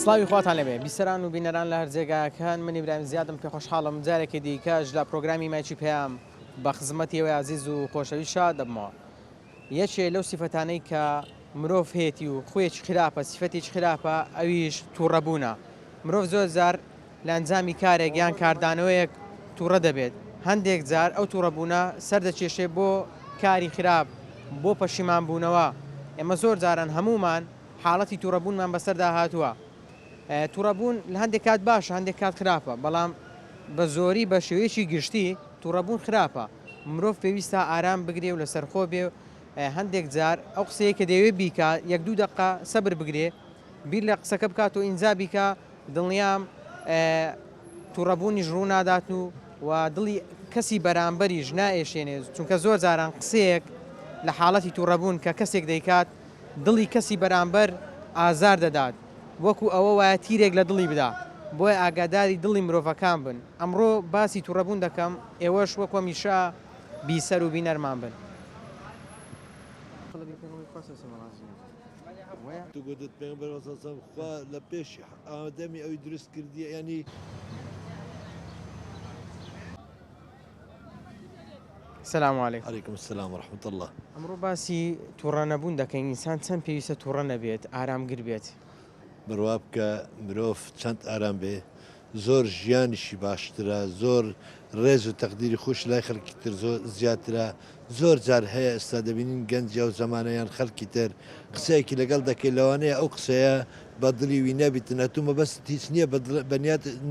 سڵاوی خواتان لێبێ بیسەران و بینەران لە هەر جێگایەکان من ئیبراهیم زیادم پێ خۆشحاڵم جارێکی دیکەش لە پرۆگرامی مایکی پەیام بە خزمەتی ئێوەی ئازیز و خۆشەویست شاد دەبمەوە یەکێ لەو سیفەتانەی کە مرۆڤ هەیەتی و خویەکی خراپە سیفەتێکی خراپە ئەویش توڕەبوونە مرۆڤ زۆر جار لە ئەنجامی کارێک یان کاردانەوەیەک توڕە دەبێت هەندێک جار ئەو توڕەبوونە سەردەکێشێ بۆ کاری خراپ بۆ پەشیمان بوونەوە ئێمە زۆر جاران هەموومان حاڵەتی توڕەبوونمان بەسەردا هاتووە توڕەبوون لە هەندێک کات باشە هەندێک کات خراپە بەڵام بە زۆری بە شێوەیەکی گشتی توڕەبوون خراپە مرۆڤ پێویستە ئارام بگرێ و لەسەرخۆ بێ و هەندێک جار ئەو قسەیە کە دەیەوێت بیکا یەک دوو دەقە سەبر بگرێ بیر لە قسەکە بکات و ئینجا بیکا دڵنیام توڕەبوونیش ڕوو نادات و و دڵی کەسی بەرامبەریش نائێشێنێ چونکە زۆر جاران قسەیەک لە حاڵەتی توڕەبوون کە کەسێک دەیکات دڵی کەسی بەرامبەر ئازار دەدات وەکو ئەوە وایە تیرێک لە دڵی بدا بۆیە ئاگاداری دڵی مرۆڤەکان بن ئەمڕۆ باسی توڕەبوون دەکەم ئێوەش وەک هەمیشە بیسەر و بینەرمان بن. تو گوتت پێغەمبەر صلی اللە علیە و سلم خوا لە پێش ئادەمی ئەوی دروست کردیە یانی. سلام علیکم. علیکم السلام ورحمة اللە. ئەمڕۆ باسی توڕە نەبوون دەکەین ئینسان چەند پێویستە توڕە نەبێت ئارامگر بێت؟ بڕوا بکە مرۆڤ چەند ئارام بێ زۆر ژیانیشی باشترە زۆر ڕێز و تەقدیری خۆشی لای خەڵکی تر زۆر زیاترە زۆر جار هەیە ئێستا دەبینین گەنجی ئەو زەمانە یان خەڵکی تر قسەیەکی لەگەڵ دەکەی لەوانەیە ئەو قسەیە بە دڵی وی نەبیتن ئەتوو مەبەستت هیچ نییە بە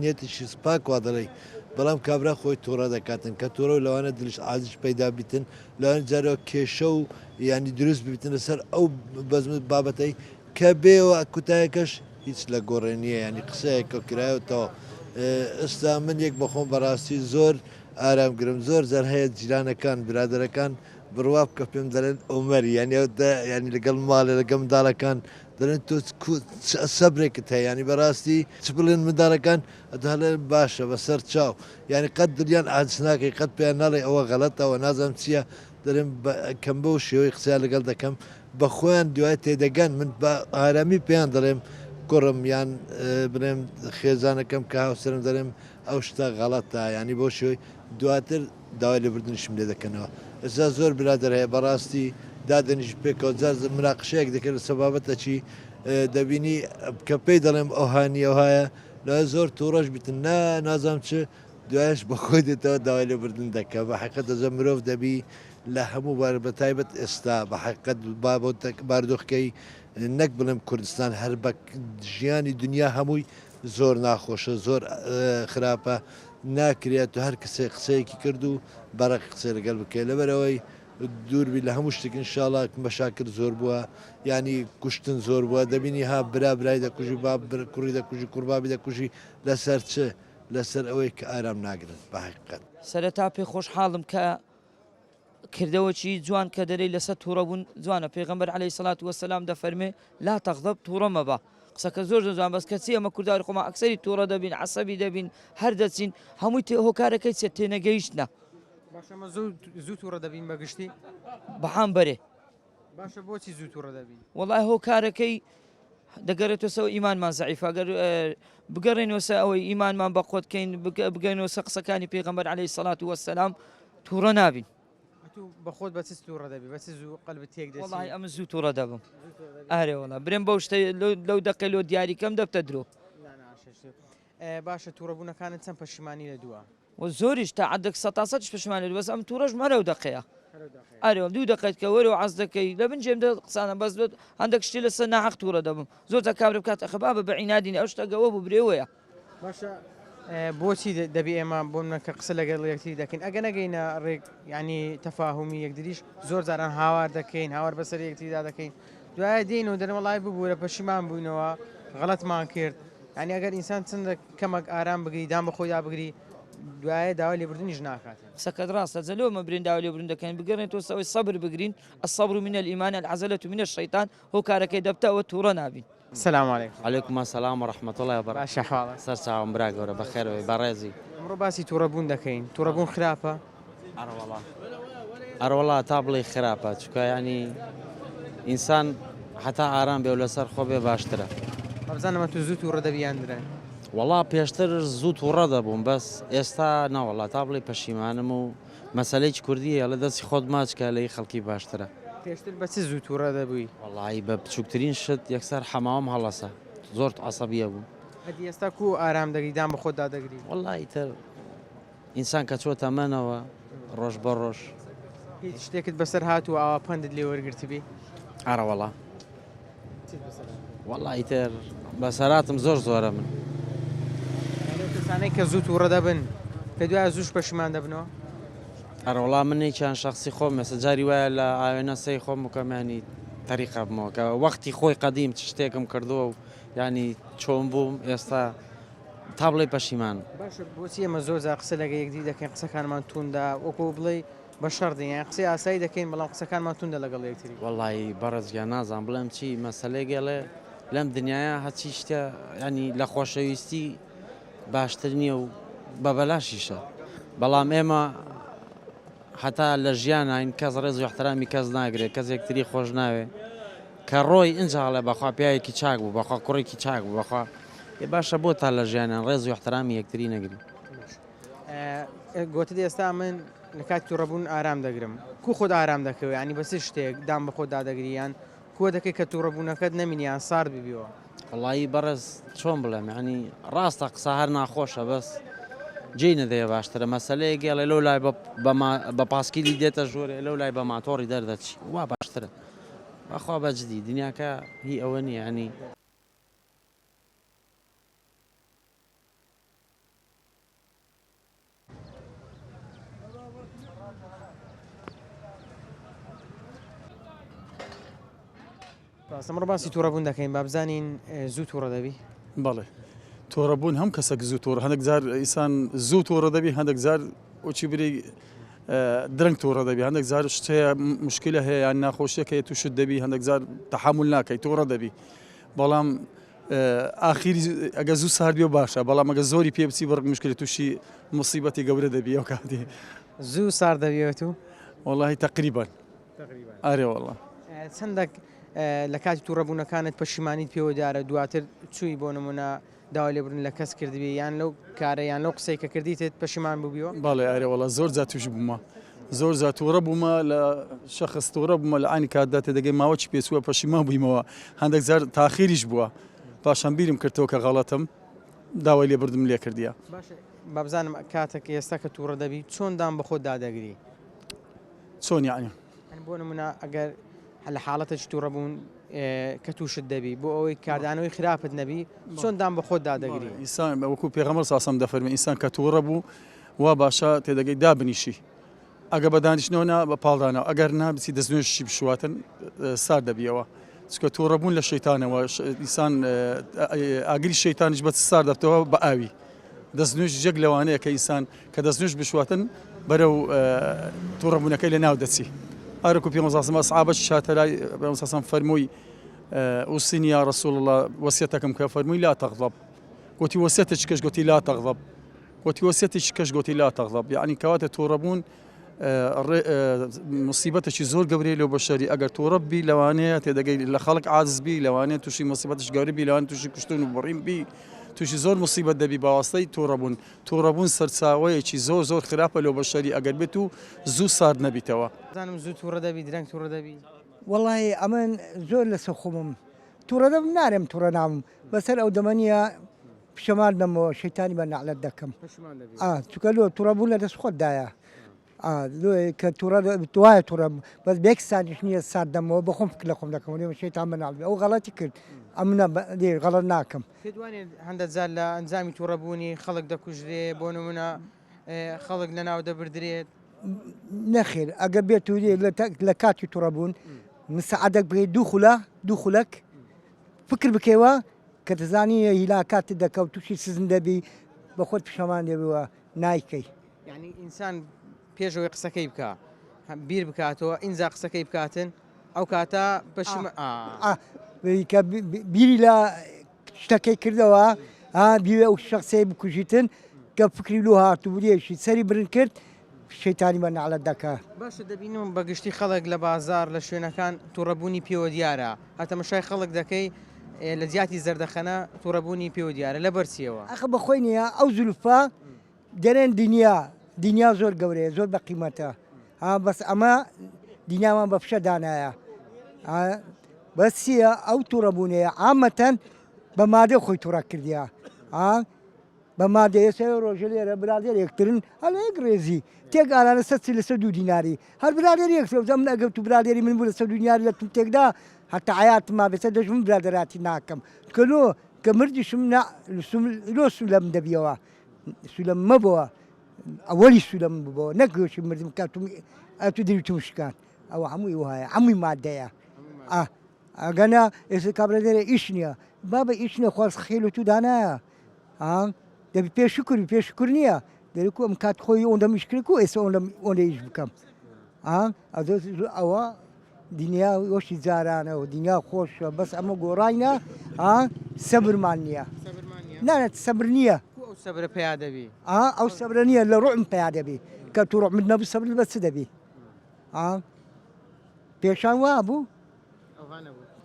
نیەتیشی پاک وا دەڵێی بەڵام کابرا خۆی توڕە دەکاتن کە توڕە و لەوانە دلش عاجز پەیدا بیتن لەوانە جارەوە کێشە و یانی دروست ببیتن لەسەر ئەو بەزم بابەتەی کە بێوە کوتایەکەش هیچ لە گۆڕێ نییە ینی قسەیەکە کرایەوە تەواو ئێستا من یەک بەخۆم بەڕاستی زۆر ئارام گرم زۆر جار هەیە جیرانەکان برادەرەکان بڕوا بکە پێم دەڵێن ئۆمەر یانی ینی لەگەڵ ماڵێ لەگەڵ منداڵەکان دەڵێن تۆ سەبرێکت هەیە ینی بەڕاستی چ بڵێن منداڵەکان دەڵێن باشە بەسەر چاو یعنی قەت دڵیان عاجز ناکەی قەت پێیان ناڵێ ئەوە غەڵەتە ئەوە نازانم چییە دەڵێن کەم بەو شێوەی قسەیان لەگەڵ دەکەم بە خۆیان دوای تێدەگەن من بە ئارامی پێیان دەڵێم کوڕم یان بڵێم خێزانەکەم کە هاوسەرم دەڵێم ئەو شتە غەڵەتە یانی بەو شێوەی دواتر داوای لێبوردنیشم لێ دەکەنەوە ئێستا زۆر برادەر هەیە بەڕاستی دادەنیش پێکەوە جار مناقشەیەک دەکرێت لەسەر بابەتەکی دەبینی کە پێی دەڵێم ئەوها نییە ئەوهایە لەوە زۆر تووڕەش بیتن نا نازانم چ دوایش بە خۆی دێتەوە داوای لێبوردن دەکا بە حەقیقەت دەزە مرۆڤ دەبی لە هەموو بار بە تایبەت ئێستا بە حەقیقەت بارودۆخەکەی نەک بڵێم کوردستان هەر بە ژیانی دنیا هەمووی زۆر ناخۆشە زۆر خراپە ناکرێت هەر کەسێک قسەیەکی کرد و بەڕق قسەی لەگەڵ بکەی لەبەرئەوەی دووربی لە هەموو شتێک ئینشاڵا مەشاکل زۆر بووە ینی کوشتن زۆر بووە دەبینی ها برا برای دەکوژی با کوڕی دەکوژی کوڕبابی دەکوژی لەسەر چ لەسەر ئەوەی کە ئارام ناگرن بە حقیقەت. سەرەتا پێ خۆشحاڵم کە کردەوەکی جوان کە دەرێی لەسەر توڕە بوون جوانە پێغەمبەر علیە سڵات وسلام دەفەرمێ لا تغضب توڕە مەبە قسەکە زۆر زۆر جوان بەس کەچی ئەمە کورداری خۆمان ئەکسەری توڕە دەبین عەسەبی دەبین هەر دەچین هەمووی تێ هۆکارەکەی چیە تێنەگەیشتنە. باشە ئەمە زوو زوو توڕە دەبین بە گشتی؟ بەعام بەرێ. باشە بۆچی زوو توڕە دەبین؟ وەڵای هۆکارەکەی دەگەرێتەوە سەر ئیمانمان زەعیفە گەر بگەڕێنەوە سەر ئەوەی ئیمانمان بە قوت کەین بگەینەوە سەر قسەکانی پێغەمبەر عەلەیهی سەڵات وەسەلام تووڕە نابین. ئەتوو بە خۆت بە چ تووڕە دەبی بە چ زوو قەلبت تێک دەچی؟ وەڵای ئەمن زوو تووڕە دەبم ئەرێ وەڵا برێم بەو شتە لەو دەقەی لۆ دیاریکەم دەبتە درۆ. باشە تووڕەبوونەکانت چەند پەشیمانی لە دووە؟ و زۆریش تا عەدەک سەتا سەتیش پەشیمان لێت بەس ئەم توڕەش مەرە و دەقەیە ئەرێ دوو دەقەیت کە وەرە و عەز دەکەی لە بن جێم دە قسانە بەس بێت هەندێک شتی لەسەر ناحەق توڕە دەبم زۆر تا کابرا بکات ئەخە بابە بە عینادینی ئەو شتە گەوە بوو برێوەیە. باشە بۆچی دەبی ئێمە بۆ منە کە قسە لەگەڵ یەکتری دەکەین ئەگە نەگەینە ڕێک ینی تەفاهمی یەکدریش زۆر جاران هاوار دەکەین هاوار بەسەر یەکتریدا دەکەین دوایە دێین و دەرێن وەڵای ببورە پەشیمان بووینەوە غەڵەتمان کرد یانی ئەگەر ئینسان چەندە کەمەک ئارام بگری دان بە خۆیدا بگری دوایە داوای لێبوردنیش ناکات. قسەکەت ڕاستە جا لۆ مەبرێن داوای لێبوردن دەکەین بگەڕێن تۆ سەوەی سەبر بگرین الصبر من الایمان العزلة من الشیطان هۆکارەکەی دەبتە ئەوە توڕە نابین. سلام علیکم. علیکم السلام و رحمە اللە و بەرەکاته. باشە حاڵت. سەر چاوم برا گەورە بەخێربێی بەڕێزی. ئەمڕۆ باسی توڕە بوون دەکەین توڕە بوون خراپە؟ ئەرەوەڵا ئەرەوەڵا تا بڵێی خراپە چونکە یانی ئینسان هەتا ئارام بێ و لەسەر خۆ بێ باشترە. وابزانم ئەتوو زوو تووڕە دەبی یان درەنگ؟ وەڵا پێشتر زوو تووڕە دەبووم بەس ئێستا نەوەڵا تا بڵێی پەشیمانم و مەسەلەیەکی کوردی هەیە ئەڵێ دەستی خۆت ماچ کە لە هی خەڵکی باشترە. پێشتر بە چ زوو تووڕە دەبووی؟ وەڵایی بە بچووکترین شت یەکسەر حەماوم هەڵەسا زۆر عەسەبی ئەبووم. ئەدی ئێستا کوو ئارام دەگری دان بە خۆتدا دەگری؟ وەڵا ئیتر ئینسان کە چووە تەمەنەوە ڕۆژ بە ڕۆژ. هیچ شتێکت بەسەر هاتووە ئاوا پەندت لێ وەرگرتبی؟ ئەرەوەڵا. چیت بەسەر هاتووە؟ وەڵا ئیتر بەسەراتم زۆر زۆرە من. یانی ئەو کەسانەی کە زوو تووڕە دەبن کە دوایە زووش پەشیمان دەبنەوە؟ ئەرەوەڵا من یەکیان شەخسی خۆم ئێستا جاری وایە لە ئاوێنە سەی خۆم بکەم یانی تەریقە بمەوە کە وەختی خۆی قەدیم چ شتێکم کردووە و یانی چۆن بووم ئێستا تا بڵێی پەشیمانم. باشە بۆچی ئێمە زۆر جار قسە لەگە یەکدی دەکەین قسەکانمان توندە وەکو بڵێی بە شەڕ دێین یان قسەی ئاسایی دەکەین بەڵام قسەکانمان توندە لەگەڵ یەکتری. وەڵایی بەڕێز گیان نازانم بڵێم چی مەسەلەی گەڵێ لەم دنیایە هەرچی شتە ینی لە خۆشەویستی باشتر نییە و بە بەلاشیشە بەڵام ئێمە هەتا لە ژیاناین کەس ڕێز و احترامی کەس ناگرێت کەس یەکتری خۆش ناوێ کە ڕۆی ئینجا ئەڵێ بەخوا پیاوێکی چاک بوو بەخوا کوڕێکی چاک بوو بەخوا ئێ باشە بۆ تا لە ژیانیان ڕێز و احترامی یەکتری نەگری. گۆتت ئێستا من لە کاتی توڕەبوون ئارام دەگرم کو خۆت ئارام دەکەوێ ینی بە چ شتێک دام بە خۆت دادەگری یان کووە دەکەی کە توڕەبوونەکەت نەمینی یان سارد ببیەوە؟ وەڵایی بەڕێز چۆن بڵێم یانی ڕاستە قسە هەر ناخۆشە بەس جێی نەدەیە باشترە مەسەلەیەک گێڵێ لەو لای بە پاسکیلی دێتە ژۆرێ لەو لای بە ماتۆڕی دەردەچی وا باشترە بەخوا بەجدی دنیاکە هی ئەوە نییە ینی. ڕاستە ئەمڕۆ باسی تووڕەبوون دەکەین با بزانین زوو تووڕە دەبی؟ بەڵێ تووڕەبوون هەم کەسێک زوو تووڕە هەندێک جار ئینسان زوو تووڕە دەبی هەندێک جار وەکی بری درەنگ تووڕە دەبی هەندێک جار شت هەیە مشکلە هەیە یان ناخۆشیەک هەیە تووشت دەبی هەندێک جار تەحەمول ناکەی تووڕە دەبی بەڵام ئاخیری ئەگە زوو سارد بێ باشە بەڵام ئەگە زۆری پێ بچی بڕک مشکلە تووشی مصیبەتی گەورە دەبی ئەو کاتی زوو سارد دەبیەوە تو وەڵی تقریبا ئارێ وەڵا چەندێک لە کاتی تووڕەبوونەکانت پەشیمانیت پێوە دیارە دواتر چووی بۆ نمونە داوای لێبوردن لە کەس کردبی یان لەو کارە یان لەو قسەی کە کردیتت پەشیمان بووبیەوە؟ بەڵێ ئەرێ وەڵا زۆر جار تووش بوومە زۆر جار تووڕە بوومە لە شەخس تووڕە بوومە لە عانی کاتدا تێدەگەی ماوەکی پێچووە پەشیمان بوویمەوە هەندێک جار تاخیریش بووە پاشان بیرم کردەوە کە غەڵەتم داوای لێبوردنم لێ کردیە. باشە با بزانم کاتێک ئێستا کە تووڕە دەبی چۆن دان بە خۆت دادەگری؟ چۆن یەعنی؟ یانی بۆ نمونە ئەگەر لە حاڵەتێکی تووڕە بوون کە تووشت دەبی بۆ ئەوەی کاردانەوەی خراپت نەبی چۆن دان بە خۆت دادەگری؟ ئینسان وەکو پێغەمبەر ساسەم دەفەرمێ ئینسان کە تووڕە بوو وا باشە تێدەگەی دابنیشی ئەگە بە دانیشتنەوە نا بە پاڵدانەوە ئەگەر نا بچی دەستنوێژیشی بشواتن سارد دەبیەوە چونکە تووڕەبوون لە شەیتانەوە ئینسان ئاگری شەیتانیش بە چ سارد دەبتەوە بە ئاوی دەستنوێژ یەک لەوانەیە کە ئینسان کە دەستنوێژ بشواتن بەرەو توڕەبوونەکەی لە ناو دەچی ئارەکو پێغەمبەر صلی الله علیه و سلم ئەسحابەکی هاتە لای پێغەمبەر صلی الله علیه و سلم فەرمووی اوصني یا رسول الله وەسیەتەکەم کە فەرمووی لا تغضب گوتی وەسیەتێکی کەش گوتی لا تغضب گوتی وەسیەتێکی کەش گوتی لا تغضب یعنی کەواتە توڕەبوون مصیبەتێکی زۆر گەورەی لەو بەشەری ئەگەر تووڕە بی لەوانەیە تێدەگەی لە خەڵک عاجز بی لەوانەیە تووشی مصیبەتش گەورە بی لەوان تووشی کوشتن و بڕین بی تووشی زۆر مصیبەت دەبی باواستەی تووڕەبوون تووڕەبوون سەرچاوەیەکی زۆر زۆر خراپە لەو بەشەری ئەگەر بێت و زوو سارد نەبیتەوە. زانم زوو توڕە دەبی درەنگ توڕە دەبی. وەڵاهی ئەمن زۆر لەسەر خۆمم توڕە دەبم نارێم توڕە نابم بەسەر ئەو دەمە نیە پشەمان دەمەوە شەیتانی بە نەعلەت دەکەم ئا چونکە لۆ توڕە بوون لە دەست خۆتدایە ئا لۆ کە توڕە وایە توڕە بەس بە یەک ساتیش نییە سارد دەمەوە بە خۆم فکر لە خۆم دەکەم لێ شەیتان بە نەعلەت ئەو غەڵەتی کرد ئەمنە لێ غەڵەت ناکەم. پێت وانیە هەندە جار لە ئەنجامی توڕە بوونی خەڵک دەکوژرێ بۆ نمونە خەڵک لەناو دەبردرێت؟ نەخێر ئەگە بێت و لە کاتی توڕە بوون مساعدەک بکەیت دوو خولە دوو خولەک فکر بکەیەوە کە دەزانی هیلاکاتت دەکە و تووشی سزن دەبی بە خۆت پشەمان دەبیوە نایکەی. یعنی ئینسان پێش ئەوەی قسەکەی بکا بیر بکاتەوە ئینجا قسەکەی بکاتن ئەو کاتە پەشیمە کە بیری لە شتەکەی کردەوە بیوێ ئەو شخصەی بکوژیتن کە فکری لۆ هات و بریشی سەری برن کرد شەیتانی بە نەعلەت دەکا. باشە دەبینم بە گشتی خەڵک لە بازاڕ لە شوێنەکان توڕەبوونی پێوە دیارە هە تەمەشای خەڵک دەکەی. لە جیاتی زەردەخەنە توڕەبوونی پێوە دیارە لەبەر چیەوە؟ ئەخە بەخۆی نییە ئەو زولفە دەرێن دنیا دنیا زۆر گەورەیە زۆر بە قیمەتە ها بەس ئەمە دنیامان بە فشە دانایە بەس چییە ئەو توڕەبوونەیە عامەتەن بە مادە خۆی توڕە کردیا ها بە مادە ئێستا ڕۆژە لێرە برادێر یەکترن هەر لە یەک ڕێزی تێک ئارانە سەر چی لەسەر دوو دیناری هەر برادێر یەکتر جا من ئەگەر تو برادێری من بوو لەسەر دوو دیناری لە تم تێکدا هەتا حەیاتم مابێتە دەش من برادەراتی ناکەم کە لۆ کە مردیشم نا لۆ سولەم دەبیەوە سولەم مەبەوە ئەوەلی سولەم ببەوە نەک گۆشی مردم کە توم ئەتو دری توم شکان ئەوە هەمووی وایە هەمووی مادەیە ئا ئەگەنا ئێستا کابرا دەرێ ئیش نییە بابە ئیش نییە خواز خێل و تو دانایە ها دەبی پێ شکر پێ شکر نییە دەری کو ئەم کات خۆی ئەوەندەم ئیش کرد کو ئێستا ئەوەندەم ئەوەندە ئیش بکەم ها ئەوە دنیا وەشی جارانە و دنیا خۆشە بەس ئەمە گۆڕاینە ها سەبرمان نییە نانە سەبر نییە ئەو سەبرە پیا دەبی ئەو سەبرە نییە لە ڕۆم پیا دەبی کە تو ڕۆمت نەبوو سەبر بە چ دەبی پێشان وا بوو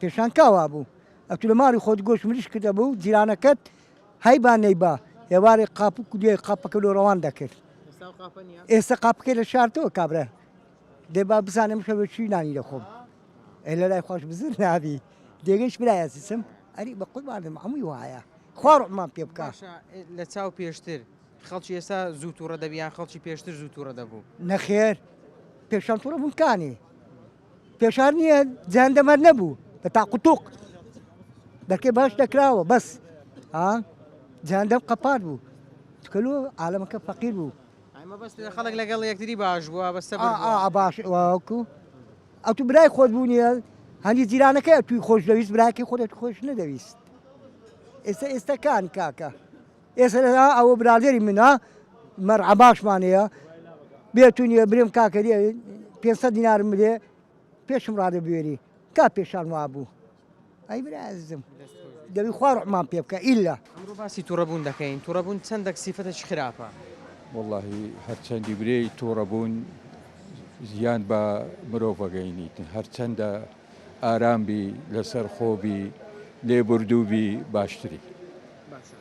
پێشان کا وا بوو ئەتو لە ماڵی خۆت گۆشت مریش کردە بوو جیرانەکەت هەیبا نەیبا ئێوارێ قاپ و کودێ قاپەکە لۆ ڕەوان دەکرد ئێستا قاپەکەی لە شارتەوە کابرا دێ با بزانم شەوێ چی نانی دەخۆم ئێ لە لای خۆش بزر نابی دێگەیش برای ئەزیزم ئەری بە قوربانم هەمووی وایە خوا ڕوحمان پێ بکا لە چاو پێشتر خەڵکی ئێستا زوو تووڕە دەبی یان خەڵکی پێشتر زوو تووڕە دەبوو؟ نەخێر پێشان تووڕە بوون کانی پێشار نییە جاندەمەر نەبوو بە تاقوتوق دەکەی باش دەکراوە بەس ها جاندەم قەپات بوو چکەلو عالەمەکە فەقیر بوو مەبەست خەڵک لەگەڵ یەکتری باش بووە بە سەبر باش وەکو ئەتو برای خۆت بوو نیە هەندی جیرانەکە توی خۆش دەویست براکەی خۆت خۆش نەدەویست ئێستا ئێستاکان کاکە ئێستا ئەوە برادری منە مەرعەباشمان هەیە بێتو نیە برێم کاکە 500 دینارم بدێ پێشم ڕادەبوێری کا پێشان وابوو ئەی برا ئەزیزم دەبی خوا ڕوحمان پێ بکە ئیلا. ئەمڕۆ باسی توڕەبوون دەکەین، توڕەبوون چەندەک سیفەتێکی خراپە؟ وەڵاهی هەرچەندی برێی توڕەبوون زیان بە مرۆڤ ئەگەینیت هەرچەندە ئارام بی لەسەر خۆ بی لێبوردوو بی باشتری. باشە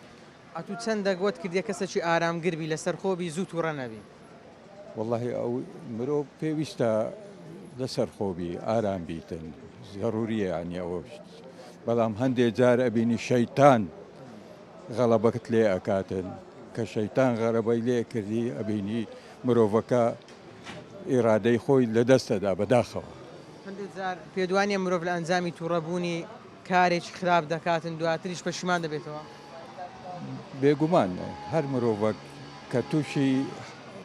ئەتوو چەندەک وەت کردیە کەسەکی ئارامگر بی لەسەر خۆ بی زوو توڕە نەبی؟ وەڵاهی ئەو مرۆڤ پێویستە لەسەر خۆ بی ئارام بیتن زەروریە یانی ئەوە بەڵام هەندێ جار ئەبینی شەیتان غەڵەبەکت لێ ئەکاتن کە شەیتان غەرەبەی لێ کردی ئەبینی مرۆڤەکە ئیرادەی خۆی لەدەستەدا بەداخەوە. هەندێک جار پێت وانیە مرۆڤ لە ئەنجامی توڕەبوونی کارێکی خراپ دەکاتن دواتریش پەشیمان دەبێتەوە؟ بێگومان هەر مرۆڤەک کە تووشی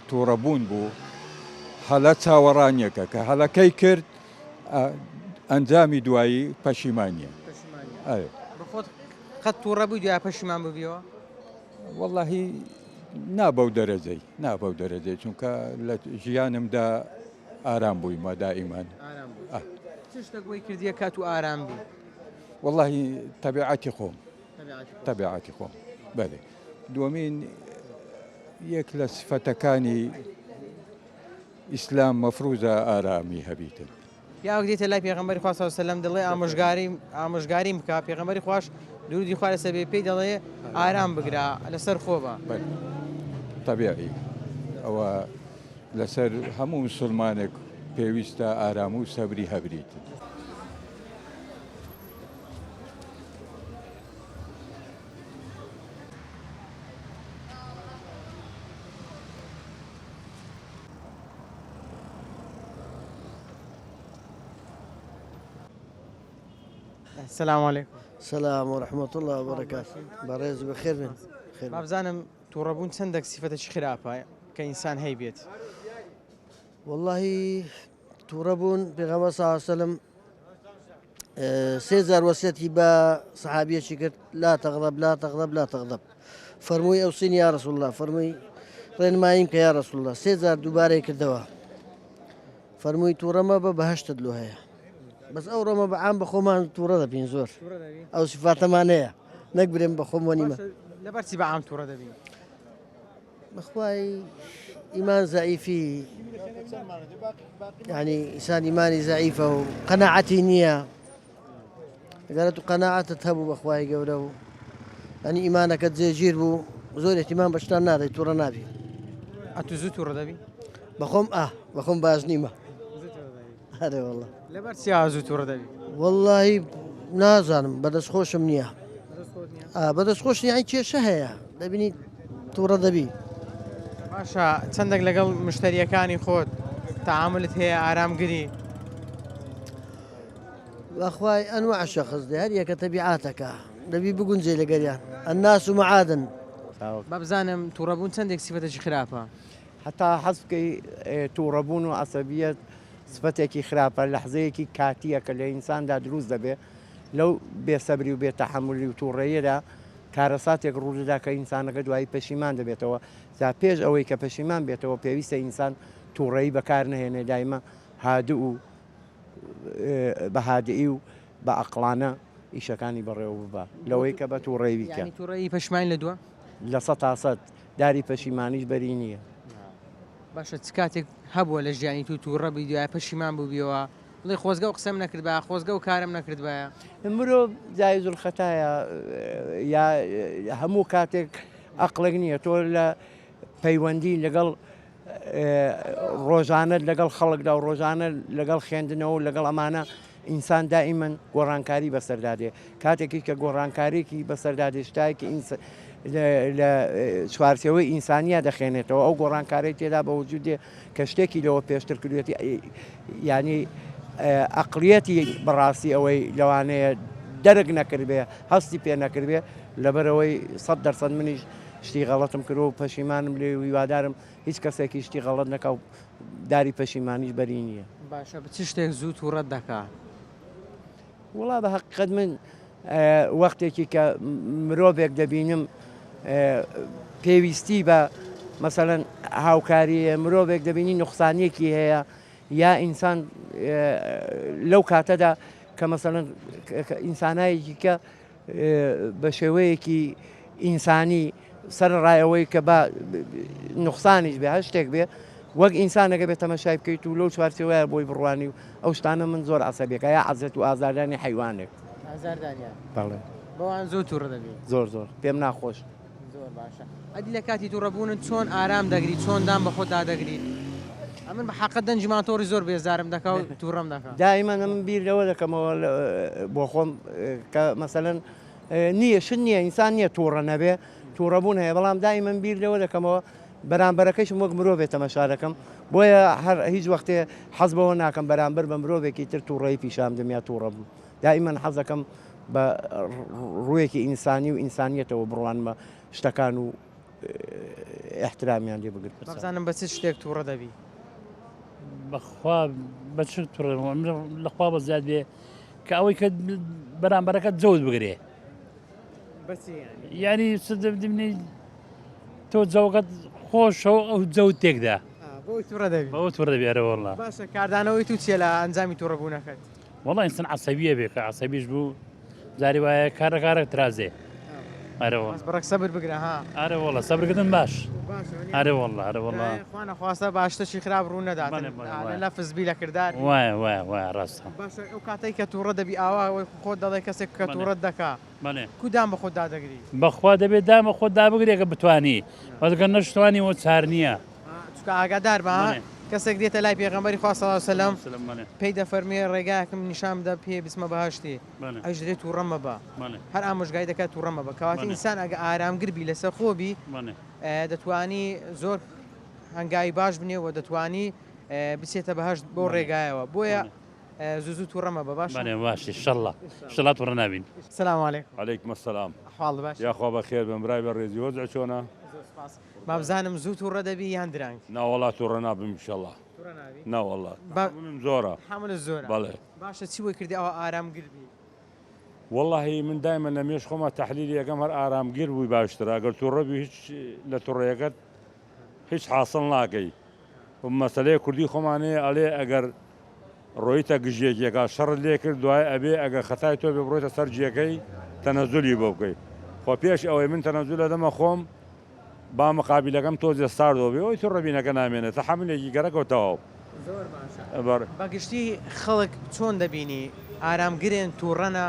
توڕەبوون بوو هەلە چاوەڕانیەکە کە هەلەکەی کرد ئەنجامی دوایی پەشیمانیە. ئەرێ. بەخۆت قەت توڕە بووی دوای پەشیمان ببیەوە؟ وەڵاهی نا بەو دەرەجەی نا بەو دەرەجەی چونکە لە ژیانمدا ئارام بوویمە دائیمان. ئارام بووی. چ شتێک وەی کردیە کە تو ئارام بی؟ وەڵاهی تەبیعەتی خۆم. تەبیعەتی خۆم بەێ دووەمین یەک لە سفەتەکانی ئیسلام مەفروزە ئارامی هەبیتن. پیاوێک دێتە لای پێغەمبەری خوا صلی اللە علیە وسلم دەڵێ ئامۆژگاریم ئامۆژگاریم بکە پێغەمبەری خواش درودی خوا لەسەر بێ پێی دەڵێ ئارام بگرە لەسەر خۆ بە. بەلێ تەبیعی ئەوە لەسەر هەموو مسوڵمانێک پێویستە ئارام و سەبری هەبریتن. سلام علیکم. سلام و رحمة اللە و بەرەکاته بەڕێز بەخێر بێن. با بزانم توڕەبوون چەندێک سیفەتێکی خراپە کە ئینسان هەیبێت؟ وەڵڵاهی توڕە بوون پێغەمبەر صلی الله علیه وسلم سێ جار وەسیەتی بە سەحابیەکی کرد لا تغضب لا تغضب لا تغضب فەرمووی ئەوسینی یا رسول الله فەرمووی ڕێنماییم کە یا رسول الله سێ جار دووبارەی کردەوە فەرمووی تووڕە مەبە بەهشتت لۆ هەیە بەس ئەو ڕۆمە بە عام بە خۆمان تووڕە دەبین زۆر ئەو سیفاتەمان هەیە نەک برێم بە خۆم وەنیمە لەبەرچی بە عام تووڕە دەبین بەخوای ئیمان زەعیفی یعنی ئینسان ئیمانی زەعیفە و قەناعەتی نییە. ئەگەر تو قەناعەتت هەبوو بە خوای گەورە و یانی ئیمانەکەت جێگیر بوو زۆر احتیمام بە شتان نادەی تووڕە نابی. ئەتو زوو تووڕە دەبی؟ بەخۆم ئا بەخۆم باش نیمە. ئەرێ والله. لەبەر چی ئاوا زوو تووڕە دەبی؟ وەڵڵاهی نازانم بەدەست خۆشم نییە. بەدەست خۆش نییە کێشە هەیە دەبینی تووڕە دەبی. باشە چەندێک لەگەڵ مشتریەکانی خۆت تەعاملت هەیە ئارامگری؟ بەخوای ئەنواع شەخس دێ هەر یەکە تەبیعاتەکە دەبی بگونجێ لەگەریان الناس معادن. با بزانم توڕەبوون چەندێک سیفەتێکی خراپە؟ هەتا حەز بکەی توڕەبوون و عەسەبیەت سفەتێکی خراپە لەحزەیەکی کاتیە کە لە ئینساندا دروست دەبێ لەو بێ سەبری و بێ تەحەمولی و توڕەیەدا کارەساتێک ڕوودەدا کە ئینسانەکە دوایی پەشیمان دەبێتەوە جا پێش ئەوەی کە پەشیمان بێتەوە پێویستە ئینسان توڕەیی بەکار نەهێنێ دایمە هادئ و بە هادئی و بە ئەقڵانە ئیشەکانی بەڕێوە ببا لەوەی کە بە توڕەیی بیکا. یانی توڕەیی پەشیمانی لە دووە؟ 100% داری پەشیمانیش بەری نییە. باشە چ کاتێک هەبووە لە ژیانی تو تووڕە بی دوای پەشیمان بووبیەوە بڵێ خۆزگە ئەو قسەم نەکردبایە خۆزگە ئەو کارەم نەکردبایە؟ مرۆڤ جایزولخەتایە یا هەموو کاتێک ئەقڵێک نییە تۆ لە پەیوەندی لەگەڵ ڕۆژانە لەگەڵ خەڵکدا و ڕۆژانە لەگەڵ خوێندنەوە و لەگەڵ ئەمانە ئینسان دائیمەن گۆڕانکاری بەسەردا دێ کاتێکی کە گۆڕانکارێکی بەسەردا دێ شتایەکی لە چوارچێوەی ئینسانیا دەخێنێتەوە ئەو گۆڕانکارەی تێدا بە وجود دێ کە شتێکی لەوە پێشتر کردوێتی ینی ئەقلیەتی بەڕاستی ئەوەی لەوانەیە دەرک نەکردبێ هەستی پێ نەکردبێ لەبەرەوەی 100% منیش شتی غەڵەتم کردووە و پەشیمانم لێی و هیوادارم هیچ کەسێکی شتی غەڵەت نەکا و داری پەشیمانیش بەری نییە. باشە بە چ شتێک زوو توڕەت دەکا؟ وەڵا بە هەقیقەت من وەختێکی کە مرۆڤێک دەبینم پێویستی بە مەسەلەن هاوکاریە مرۆڤێک دەبینی نوقسانیەکی هەیە یا ئینسان لەو کاتەدا کە مەسەلەن ئینسانایەکی کە بە شێوەیەکی ئینسانی سەرەڕای ئەوەی کە با نوقسانیش بێ هەر شتێک بێ وەک ئینسانەکە بێ تەمەشای بکەیت و لەو چوارچێوەیە بۆی بڕوانی و ئەو شتانە من زۆر عەسەبیەکە یا عەزێت و ئازاردانی حەیوانێک. ئازاردانیان؟ بەڵێ. بەوان زۆر توڕە دەبی؟ زۆر زۆر پێم ناخۆش. زۆر باشە ئەدی لە کاتی توڕەبوونت چۆن ئارام دەگری چۆن دان بە خۆتدا دەگری؟ ئەمن بە حەقت دەنگی ماتۆڕی زۆر بێزارم دەکا و توڕەم دەکا. دایمەن ئەمن بیر لەوە دەکەمەوە بۆ خۆم کە مەسەلەن نییە شت نییە ئینسان نییە توڕە نەبێ توڕەبوون هەیە بەڵام دایمەن بیر لەوە دەکەمەوە بەرامبەرەکەیشم وەک مرۆڤێ تەمەشا دەکەم بۆیە هەر هیچ وەختێ حەز بەوە ناکەم بەرامبەر بە مرۆڤێکی تر توڕەیی پیشان بدەم یا توڕە بم دائیمەن حەز دەکەم بە ڕوویەکی ئینسانی و ئینسانیەتەوە بڕوانمە شتەکان و ئیحترامیان لێ بگرم. بابزانم بە چ شتێک تووڕە دەبی؟ بەخوا بە چ تووڕە لەخوا بە زیاد بێ کە ئەوەی کە بەرامبەرەکە جەوت بگرێ یعنی دەبنی تۆ جەوەکەت خۆشەوە ئەو جەوت تێکدا بەوە تووڕە دەبی ئەرە وەڵا باشە کاردانەوەی تو چیە لە ئەنجامی تووڕەبوونەکەت؟ وەڵا ئینسان عەسەبیە بێ کە عەسەبیش بوو جاری وایە کارە کارە ترازێ ئەرە بەس بڕێک سەبر بگرە ها ئەرە وەڵا سەبرکردن باش ئەرە وەڵا ئەرە وەڵا خوا نەخواستە با شتەکی خراپ ڕوو نەدات لە لەفز بی لە کردار وایە وایە وایە ڕاستە باشە ئەو کاتەی کە تووڕە دەبی ئاوا ئەوەی خۆت دەڵێ کەسێک کە تووڕەت دەکا کو دان بە خۆت دادەگری بەخوا دەبێت دان بە خۆت دابگرێ کە بتانی بەس گەر نەشتوانی وە چار نییە چونکە ئاگادار بە کەسێک دێتە لای پێغەمبەری خوا صلی اللە علیە وسلم پێی دەفەرموێ ڕێگایەکم نیشان بدە پێ بچمە بەهەشتی ئەویش دەلێ توڕە مەبە هەر ئامۆژگاری دەکات توڕە مەبە کەواتە ئینسان ئەگە ئارامگر بی لەسەر خۆ بی دەتوانی زۆر هەنگاوی باش بنێ و دەتوانی بچێتە بەهەشت بۆ ڕێگایەوە بۆیە زوو زوو توڕە مەبە باشە بەڵێ باشە شەڵا شەڵا توڕە نابین. سلام علیکم. علیکم السلام. ئەحواڵت باش؟ یاخوا بەخێر بن برای بەڕێزی وەزع چۆنە؟ زۆر سوپاس. بابزانم زوو توڕە دەبی یان درەنگ؟ ناوەڵا توڕە نابم ئیشەڵا. توڕە نابی؟ ناوەڵا تەحەمولم زۆرە. تەحەمولت زۆرە. بەڵێ. باشە چی بۆی کردی ئەوا ئارامگر بی؟ وەڵاهی من دایمەن لە مێش خۆما تەحلیلی ئەکەم هەر ئارامگر بووی باشترە ئەگەر توڕە بی هیچ لە توڕەیەکەت هیچ حاسڵ ناکەی مەسەلەیە کوردی خۆمان هەیە ئەڵێ ئەگەر ڕۆیتە گژ یەکێکا شەڕت لێ کرد دوای ئەبێ ئەگەر خەتای تۆ بێ بڕۆیتە سەر جێگەی تەنەزولی بۆ بکەی خۆ پێش ئەوەی من تەنەزول ئەدەمە خۆم با مقابیلەکەم تۆزێ ساردەوە بێ ئەوی توڕەبینەکە نامێنێ تەحەمولێکی گەرەکە و تەواو. زۆر باشە بەگشتی خەڵک چۆن دەبینی ئارامگرن توڕەنە؟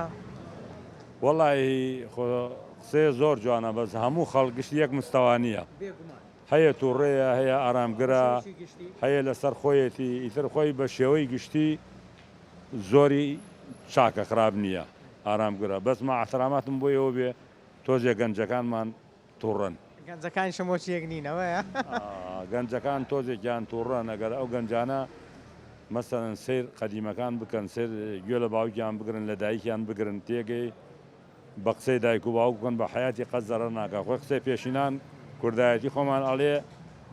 وەڵاهی خۆ قسەیە زۆر جوانە بەس هەموو خەڵک گشتی یەک مستەوا نییە هەیە توڕەیە هەیە ئارامگرە هەیە لەسەر خۆیەتی ئیتر خۆی بە شێوەی گشتی زۆری چاکە خراپ نییە ئارامگرە بەس ما احتراماتم بۆ ئێوە بێ تۆزێ گەنجەکانمان توڕەن. گەنجەکانیشم وەک یەک نین ئەوەیە. گەنجەکان تۆزێکیان توڕەن ئەگەر ئەو گەنجانە مەسەلەن سەیر قەدیمەکان بکەن سەیر گوێ لە باوکیان بگرن لە دایکیان بگرن تێگەی بە قسەی دایک و باوک بکەن بە حەیاتی قەت زەرەر ناکا خۆی قسەی پێشینان کوردایەتی خۆمان ئەڵێ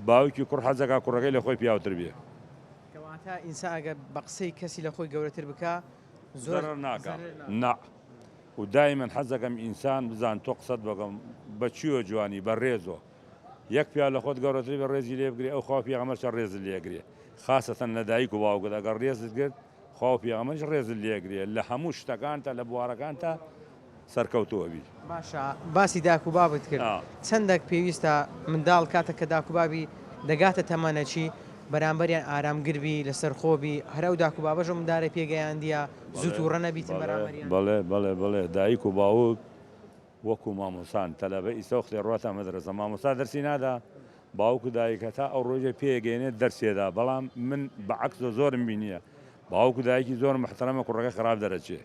باوکی کوڕ حەزەکا کوڕەکەی لە خۆی پیاوتر بێ. کەواتە ئینسان ئەگەر بە قسەی کەسی لە خۆی گەورەتر بکا زۆر زەرەر ناکا نا و دایمەن حەزەکەم ئینسان بزان تۆ قسەت بەکەم بە چیۆ جوانی بە ڕێزۆ یەک پیاو لە خۆت گەورەتر بێ ڕێزی لێ بگرێ ئەو خوا و پێغەمبەر چەند ڕێزت لێ ئەگرێ خاسەتەن لە دایک و باوکت ئەگەر ڕێزت گرت خوا و پێغەمبەریش ڕێزت لێ ئەگرێ لە هەموو شتەکانتا لە بوارەکانتا سەرکەوتوو ئەبی. باشە باسی داک و بابت کرد چەندەک پێویستە منداڵ کاتەک کە داک و بابی دەگاتە تەمەنەکی بەرامبەریان ئارامگر بی لەسەرخۆ بی هەر ئەو داک و بابەش ئەو مندارەی پێگەیاندیە زوو توڕە نەبیتن بەرامبەریان؟ بەڵێ بەڵێ بەڵێ دایک و باوک وەکو مامۆستان تەلەبە ئیستا وەختێ ڕواتە مەدرەسە مامۆستا دەرسی نادا باوک و دایک هەتا ئەو ڕۆژە پێگەیەنێت دەرسێدا بەڵام من بە عەکسۆ زۆرم بینیە باوک و دایکی زۆر محتەرەمە کوڕەکە خراپ دەرەچێ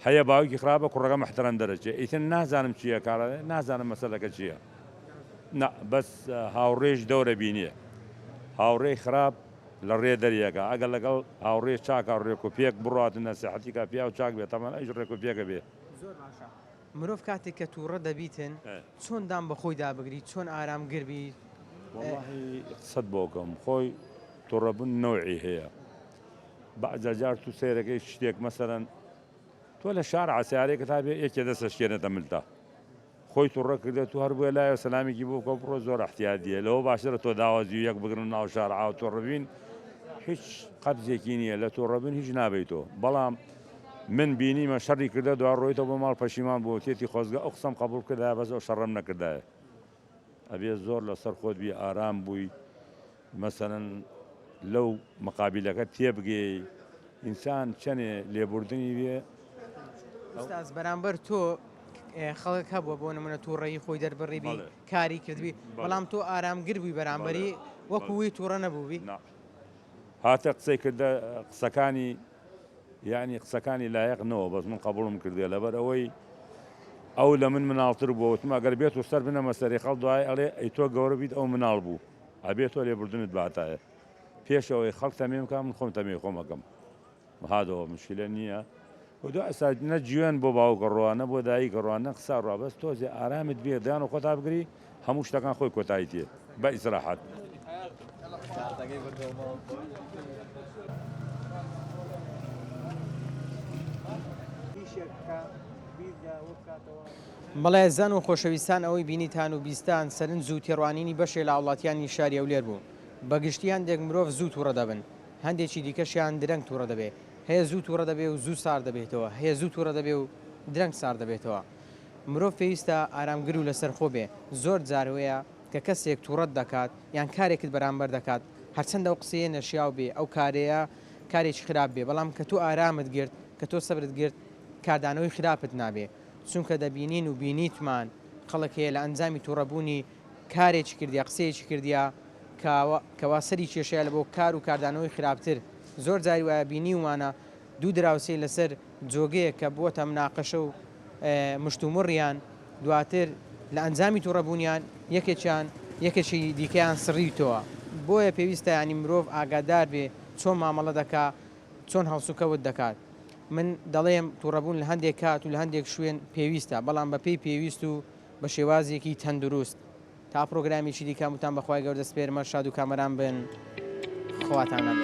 هەیە باوکی خراپە کوڕەکە محتەرەم دەرەچێ ئیتر نازانم چییە کارە نازانم مەسەلەکە چییە نا بەس هاوڕێش دەورە بینیە هاوڕێی خراپ لە ڕێ دەریەکە ئەگەر لەگەڵ هاوڕێ چاکە ڕێک و پێک بڕات و نەسیحەتی کا پیاو چاک بێ تەمان ئەویش ڕێک و پێکە بێ. زۆر باشە مرۆڤ کاتێک کە توڕە دەبیتن چۆن دان بە خۆیدا بگری چۆن ئارامگر بی؟ وەڵاهی قسەت بۆ کەم خۆی توڕەبوون نەوعی هەیە بەعزە جار تو سەیرەکەی شتێک مەسەلەن تۆ لە شارع سیارەیەکت هەبێ یەکێ دەست ئەشکێنێتە ملتا خۆی توڕە کردە تو هەر بۆیە لایەوە سەلامێکی بۆ بکە و بڕۆ زۆر احتیادیە لەوە باشترە تۆ داوەزی و یەک بگرن ناو شارع و توڕە بین هیچ قەبزێکی نییە لە توڕەبوون هیچ نابیتۆ بەڵام من بینیمە شەڕی کردە دوا ڕۆیتەوە بۆ ماڵ پەشیمان بووە تێتی خۆزگە ئەو قسەم قبوڵ کردایە بەس ئەو شەڕەم نەکردایە ئەبێ زۆر لەسەر خۆت بی ئارام بووی مەسەلەن لەو مقابیلەکە تێبگەی ئینسان چەنێ لێبوردنی بێ. ئوستاز بەرامبەر تۆ خەڵک هەبووە بۆ نمونە تووڕەیی خۆی دەربڕیبی کاری کردبی بەڵام تۆ ئارامگر بووی بەرامبەری وەکو وی تووڕە نەبووبی؟ هاتە قسەی کردە قسەکانی یعنی قسەکانی لایەق نەوە بەس من قبوڵم کردێ لەبەر ئەوەی ئەو لە من مناڵتر بووە وتم ئەگەر بێت و سەر بنەمە سەری خەڵ دوای ئەڵێ ئەی تۆ گەورە بیت ئەو مناڵ بوو ئەبێ تۆ لێبوردنت باتایە پێش ئەوەی خەڵک تەمێم کا من خۆم تەمێی خۆم ئەکەم هادەوە مشکلە نییە و دو ئەسا نە جوێن بۆ باوکە ڕوا نە بۆ دایکە ڕوا نە قسە ڕوا بەس تۆزێ ئارامت بێ دان و خۆتا بگری هەموو شتەکان خۆی کۆتایی تێ بە ئیسراحەت. بەڵێ ئازیزان و خۆشەویستان ئەوەی بینیتان و بیستان سەرنج و تێڕوانینی بەشێ لە هاوڵاتیانی شاری هەولێر بوو. بە گشتی هەندێک مرۆڤ زوو توڕە دەبن، هەندێکی دیکەشیان درەنگ توڕە دەبێ. هەیە زوو توڕە دەبێ و زوو سارد دەبێتەوە، هەیە زوو توڕە دەبێ و درەنگ سارد دەبێتەوە. مرۆڤ پێویستە ئارامگر و لەسەرخۆ بێ. زۆر جار هەیە کە کەسێک توڕەت دەکات یان کارێکت بەرامبەر دەکات، هەرچەندە ئەو قسەیە نەشیاو بێ، ئەو کارەیە کارێکی خراپ بێ، بەڵام کە تۆ ئارامت گرت، کە تۆ سەبرت گرت، کاردانەوەی خراپت نابێ. چونکە دەبینین و بینیتمان خەڵک هەیە لە ئەنجامی توڕەبوونی کارێکی کردیە قسەیەکی کردیە کەوا سەری کێشەیە لە بۆ کار و کاردانەوەی خراپتر زۆر جاری وایە بینیومانە دوو دراوسێ لەسەر جۆگەیەک کە بووەتە مناقەشە و مشتومڕیان دواتر لە ئەنجامی توڕەبوونیان یەکێکیان یەکێکی دیکەیان سڕیوتەوە بۆیە پێویستە ینی مرۆڤ ئاگادار بێ چۆن مامەڵە دەکا چۆن هەڵسوکەوت دەکات من دەڵێم توڕەبوون لە هەندێک کات و لە هەندێک شوێن پێویستە بەڵام بە پێی پێویست و بە شێوازێکی تەندروست. تا پڕۆگرامێکی دیکە هەمووتان بە خوای گەورە دەسپێرم هەر شاد و کامەران بن خواتان لەگەڵ.